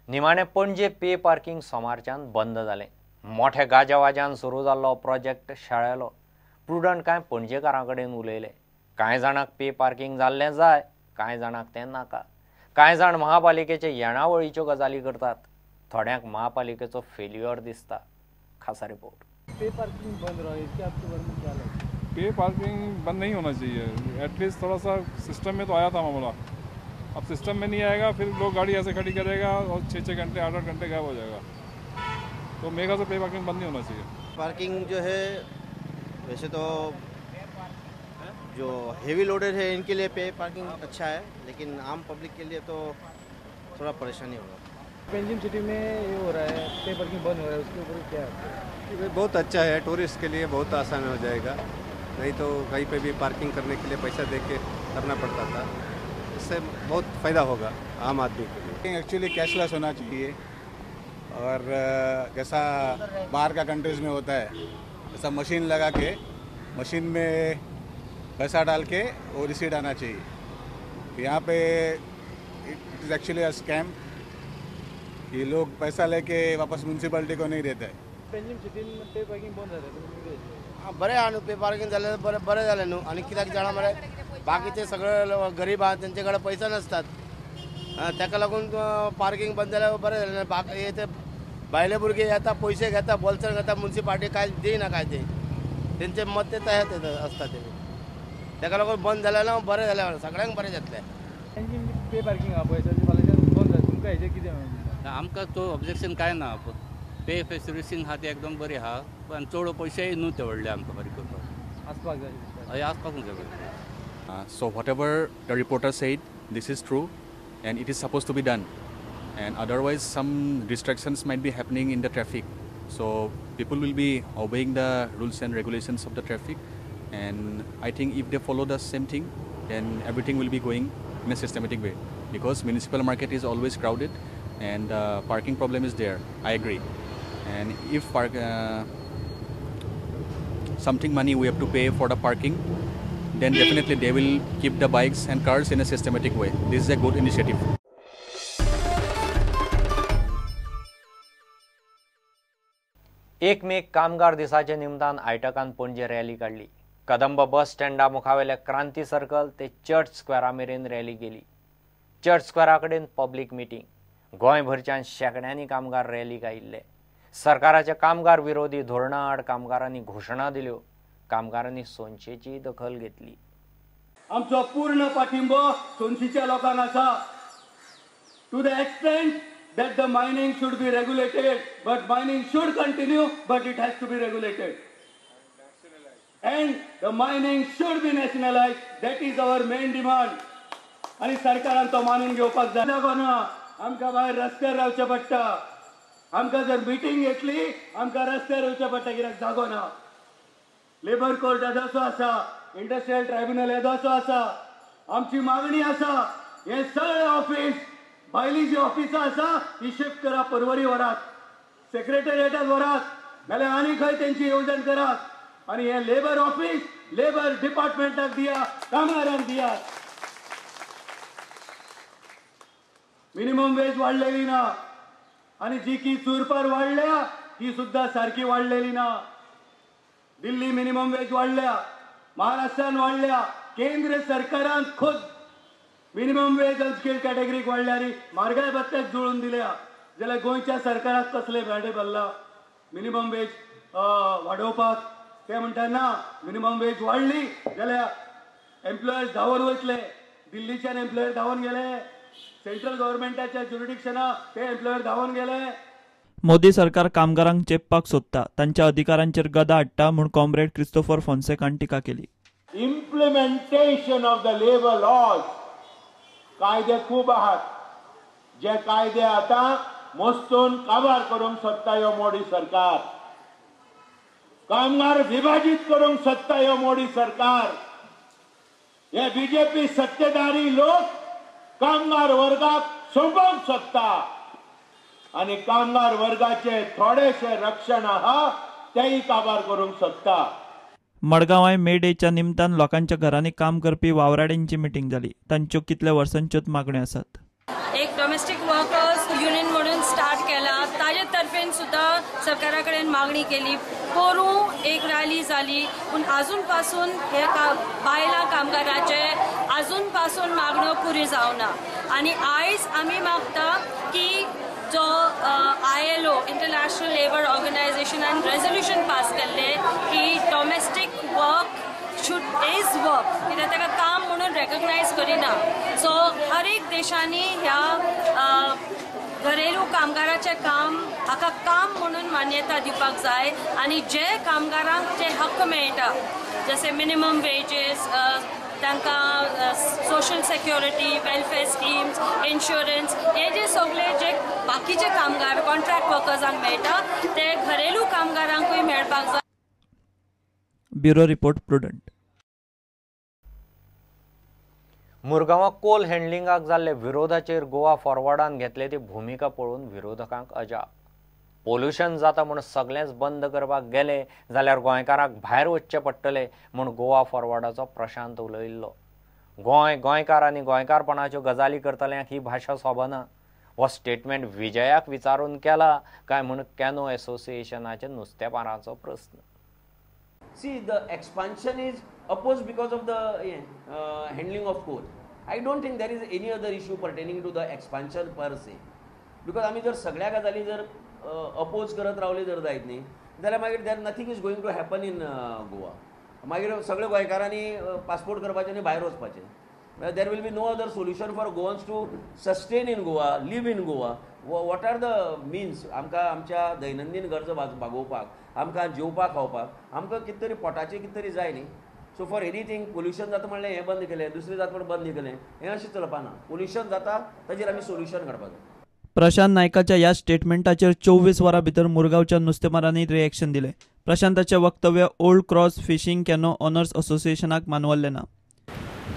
निमाणें Panaji pay parking सोमारच्यान बंद जालें. मोठ्या गाजावाजान सुरू जाल्लो प्रोजेक्ट शाळेलो. प्रुडंट कांय पणजेकारां कडेन उलयले. कांय जाणांक पे पार्किंग जाल्लें जाय, कांय जाणांक तें नाका. कांय जाण महापालिकेचे येणावळीच्यो गजाली करतात, थोड्यांक महापालिकेचो फेल्युअर दिसता. खासा रिपोर्ट. पे पार्किंग बंद रहा है, इसके आपके बारे में क्या लगता है? पे पार्किंग बंद नहीं होना चाहिए, एटलीस्ट थोड़ा सा सिस्टम में तो आया था मामला, अब सिस्टम में नहीं आएगा फिर लोग गाड़ी ऐसे खड़ी करेगा और 6-6 घंटे 8-8 घंटे गायब हो जाएगा. तो मेरे ख्याल से पे पार्किंग बंद नहीं होना चाहिए. पार्किंग जो है वैसे तो जो हेवी लोडेड है इनके लिए पे पार्किंग अच्छा है, लेकिन आम पब्लिक के लिए तो थोड़ा परेशानी होगा. पेंजिम सिटी में ये हो रहा है, पे पार्किंग बंद हो रहा है, उसके ऊपर क्या है? बहुत अच्छा है, टूरिस्ट के लिए बहुत आसान हो जाएगा. नहीं तो कहीं पे भी पार्किंग करने के लिए पैसा दे के करना पड़ता था, इससे बहुत फ़ायदा होगा आम आदमी के लिए. एक्चुअली कैशलेस होना चाहिए और जैसा बाहर का कंट्रीज़ में होता है, जैसा मशीन लगा के मशीन में पैसा डाल के वो रिसीट आना चाहिए. यहाँ pay it is actually a scam कि लोग पैसा लेके वापस म्युनिसिपालिटी को नहीं देते. पेंजिम सिटीन पे पार्किंग बंद जालें. बरें आहा न्हू, पे पार्किंग जालें बरें बरें जालें न्हू. आनी कित्याक जाणा मरे बाकीचे सगळे गरीब आहा तेंचे कडेन पयशे नासतात, ताका लागून पार्किंग बंद जाल्यार बरें जालें. बाकी ते भायले भुरगे येता पयशे घेता बोल्सान घेता, म्युनिसिपालिटी कांय दिना काय ते तेंचे मत ते तशें आसता ते, ताका लागून बंद जाल्यार ना बरें जालें, सगळ्यांक बरें जातलें. पे पार्किंग आहा पळय फाल्यांच्यान बंद जालें, तुमकां हेजेर कितें? आमकां तो ऑब्जेक्शन कांय ना, पे सर्विसींग आहा ते एकदम बरी आहा, पण चड पयशेय न्हू ते व्हडले आमकां फारीक करपाक आसपाक जाय, हय आसपाक जाय. So whatever the reporter said, this is true and it is supposed to be done, and otherwise some distractions might be happening in the traffic, so people will be obeying the rules and regulations of the traffic, and I think if they follow the same thing then everything will be going in a systematic way, because municipal market is always crowded and the parking problem is there. I agree, and if something money we have to pay for the parking, then definitely they will keep the bikes and cars in a systematic way. This is a good initiative. एक मेक कामगार दिसाच्या निमतान आयटकान Panaji rally काडली. कदंब बस स्टँडा मुखावेल्या क्रांती circle ते church स्क्वेरा मेरेन rally गेली. Church स्क्वेरा कडेन public meeting. गोंयभरच्यान शेंकड्यांनी कामगार रॅलीक आयिल्ले. सरकाराच्या कामगार विरोधी धोरणा आड कामगारांनी घोशणा दिल्यो. कामगारांनी सोनशेची दखल घेतली. आमचो पूर्ण पाठिंबो सोनशीच्या लोकांक आसा. To the extent that the mining should be regulated, but mining should continue, but it has to be regulated. And the mining should be nationalized. That is our main demand. आनी सरकारान तो मानून घेवपाक जाय. ना आमकां भायर रस्त्यार रावचें पडटा. आमकां जर मिटींग घेतली आमकां रस्त्यार येवचें पडटा, कित्याक जागो ना. लेबर कोर्ट येदोसो आसा, इंडस्ट्रियल ट्रायब्युनल येदोसो आसा. आमची मागणी आसा हें सगळें ऑफिस भायली जी ऑफिसां आसा ती शिफ्ट करा, परवरी व्हरात, सेक्रेटेरिएटात व्हरात, नाल्यार आनी खंय तेंची येवजण करात. आनी हें लेबर ऑफिस लेबर डिपार्टमेंटाक दिया, कामगारांक दियात. मिनिमम वेज वाडलेली ना आनी जी की चुरपार वाडल्या ती सुद्दां सारकी वाडलेली ना. दिल्ली मिनिमम वेज वाडल्या, महाराष्ट्रान वाडल्या, केंद्र सरकारान खुद मिनिमम वेज अनस्किल्ड कॅटेगरीक वाडल्या आनी म्हारगाय भत्त्याक जुळून दिल्या. जाल्यार गोंयच्या सरकाराक कसले भेंडे भरला मिनिमम वेज वाडोवपाक? ते म्हणटा ना, मिनिमम वेज वाडली जाल्यार एम्प्लॉयर्स धांवन वयतले. दिल्लीच्यान एम्प्लॉयर धांवन गेले, सेंट्रल गव्हर्मेंटाच्या ज्युरिडिक्शना ते एम्प्लॉयर धांवन गेले. मोदी सरकार कामगारांक चेपपाक सोदता, तांच्या अधिकारांचेर गदा हाडटा म्हूण कॉम्रेड क्रिस्तोफर फोन्सेकान टिका केली. Implementation of the labour laws, कायदे खूब आहात, जे कायदे आतां मोस्तून काबार करूंक सोदता ह्यो मोदी सरकार, कामगार विभाजीत करूंक सोदता ह्यो मोदी सरकार. हे बीजेपी सत्तेदारी लोक कामगार वर्गाक सोंपोवंक सोदता आनी कामगार वर्गाचे थोडेशे रक्षण आहा तेय काबार करूंक सोदता. मडगांवाय मे डेच्या निमतान लोकांच्या घरांनी काम करपी वावराड्यांची मिटींग जाली. तांच्यो कितल्या वर्सांच्योच मागण्यो आसात. एक डोमेस्टीक वर्कर्स युनियन म्हणून स्टार्ट केला, ताजे तर्फेन सुद्दां सरकारा कडेन मागणी केली. पोरूं एक रॅली जाली, पूण आजून पासून हे बायलां कामगाराचे आजून पासून मागण्यो पुरी जावना. आनी आयज आमी मागता की जो ILO international labour ऑर्गनायझेशनान रेजोल्युशन पास केल्लें की domestic work should is work, कित्याक ताका काम म्हणून रेकग्नायज करिना. सो हर एक देशांनी ह्या घरेलू कामगाराचें काम हाका काम म्हणून मान्यता दिवपाक जाय आनी जे कामगारांक जे हक्क मेळटा जशे मिनिमम वेजेस, तांकां social security, welfare schemes, insurance, हे जे सगळे जे बाकीचे कामगार कॉन्ट्रॅक्ट वर्कर्सांक मेळटा ते घरेलू कामगारांकूय मेळपाक जाय. Bureau report, Prudent. मुरगांवां कोल हँडलिंगाक जाल्ले विरोधाचेर गोवा फॉरवर्डान घेतले ती भुमिका पळोवन विरोधकांक अजाप. पोल्युशन जाता म्हूण सगळेंच बंद करपाक गेले जाल्यार गोंयकारांक भायर वचचें पडटलें म्हूण गोवा फॉरवर्डाचो प्रशांत उलयिल्लो. गोंय, गोंयकार आनी गोंयकारपणाच्यो गजाली करतल्यांक ही भाशा सोबना. हो स्टेटमेंट विजयाक विचारून केला काय म्हूण कॅनो एसोसिएशनाचे नुस्तेमारांचो प्रस्न. See, the expansion is opposed because of the handling of coal. I don't think there is any other issue pertaining to the expansion per se. Because आमी जर सगळ्या गजाली जर अपोज करत रावले जर जायत न्ही जाल्यार मागीर there nothing is going to happen in Goa. मागीर सगळे गोंयकारांनी पासपोर्ट करपाचें आनी भायर वचपाचें. There will be no other solution for Goans to sustain in Goa, live in Goa. What are the means? आमकां आमच्या दैनंदीन गरजो भागोवपाक, आमकां जेवपाक खावपाक, आमकां कितें तरी पोटाचें कितें तरी जाय न्ही. सो फॉर एनीथींग पोल्युशन जाता म्हणलें हें बंद केलें, दुसरें जाता म्हण बंद केलें, हें अशें चलपाना. पोल्युशन जाता ताजेर आमी सोल्युशन काडपाक जाय. प्रशांत नायकाच्या ह्या स्टेटमेंटाचेर 24 वरां भितर मुरगांवच्या नुस्तेमारांनी रिएक्शन दिलें. प्रशांताचें वक्तव्य old cross fishing canoe owners असोसिएशनाक मानवल्लें ना.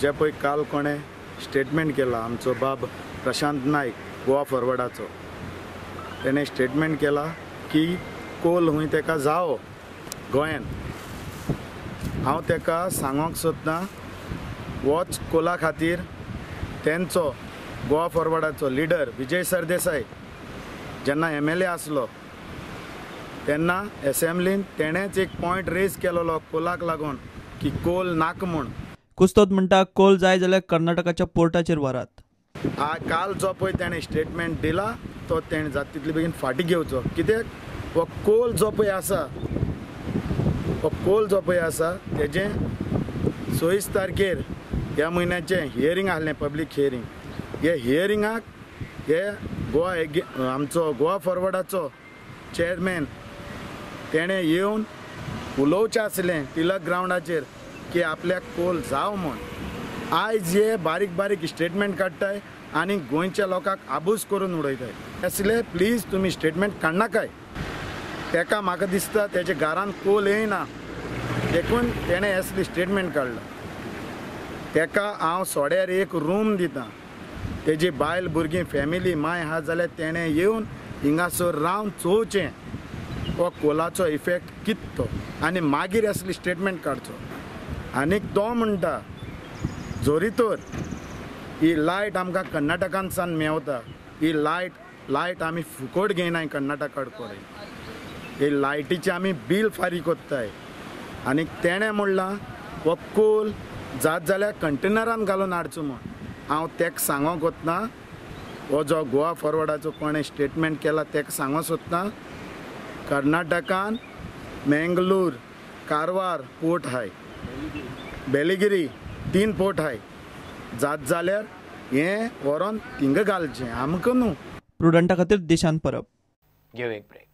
जे पळय काल कोणें स्टेटमेंट केला, आमचो बाब प्रशांत नायक गोवा फॉरवर्डाचो, तेणें स्टेटमेंट केला की कोल हूंय तेका जावो गोंयान. हांव तेका सांगोंक सोदता, वच कोला खातीर तेंचो गोवा फॉरवर्डाचो लिडर विजय सरदेसाय जेन्ना MLA आसलो तेन्ना एसेंब्लीन तेणेंच एक पॉयंट रेज केलोलो कोलाक लागून की कोल नाका म्हूण. कुस्तोद म्हणटा कोल जाय जाल्यार कर्नाटकाच्या पोर्टाचेर व्हरात. काल जो पळय तेणें स्टेटमेंट दिला तो तेणें जाता तितले बेगीन फाटीं घेवचो. कित्याक हो कोल जो पळय आसा, हो कोल जो पळय आसा तेजें 26 तारखेर ह्या म्हयन्याचें हियरींग आसलें, पब्लीक हियरींग. हे हियरिंगाक हे गोवा आमचो गोवा फॉरवर्डाचो चेअरमॅन तेणें येवन उलोवचें आसलें टिळक ग्रावंडाचेर की आपल्याक कोल जावं म्हूण. आयज हे बारीक बारीक स्टेटमेंट काडटाय आनी गोंयच्या लोकांक आबूज करून उडयताय. असले प्लीज तुमी स्टेटमेंट काडनाकाय. तेका म्हाका दिसता तेच्या घरान कोल येयना देखून तेणें असली स्टेटमेंट काडला. तेका हांव सोड्यार एक रूम दिता, तेजी बायल भुरगीं फॅमिली माय आहा जाल्यार तेणें येवन हिंगासर रावन चोवचें हो कोलाचो इफेक्ट कितें तो आनी मागीर असली स्टेटमेंट काडचो. आनीक तो म्हणटा जोरी तर ही लायट आमकां कर्नाटकांतसान मेवता, ही लायट आमी फुकट घेयनाय कर्नाटका कडेन, ही लायटीचें आमी बील फारीक कोत्ताय. आनी तेणें म्हणलां हो कोल जात जाल्यार कंटेनरान घालून हाडचो म्हूण. हांव तेका सांगोंक वतना हो जो गोवा फॉरवर्डाचो कोणें स्टेटमेंट केला तेका सांगोंक सोदता, कर्नाटकान मेंगलोर कारवार पोर्ट आहाय, बेलिगिरी 3 पोर्ट आहाय, जात जाल्यार हें व्हरोन थिंगा घालचें आमकां न्हू. प्रुडंटा खातीर देशांत परब. घेवं एक ब्रेक.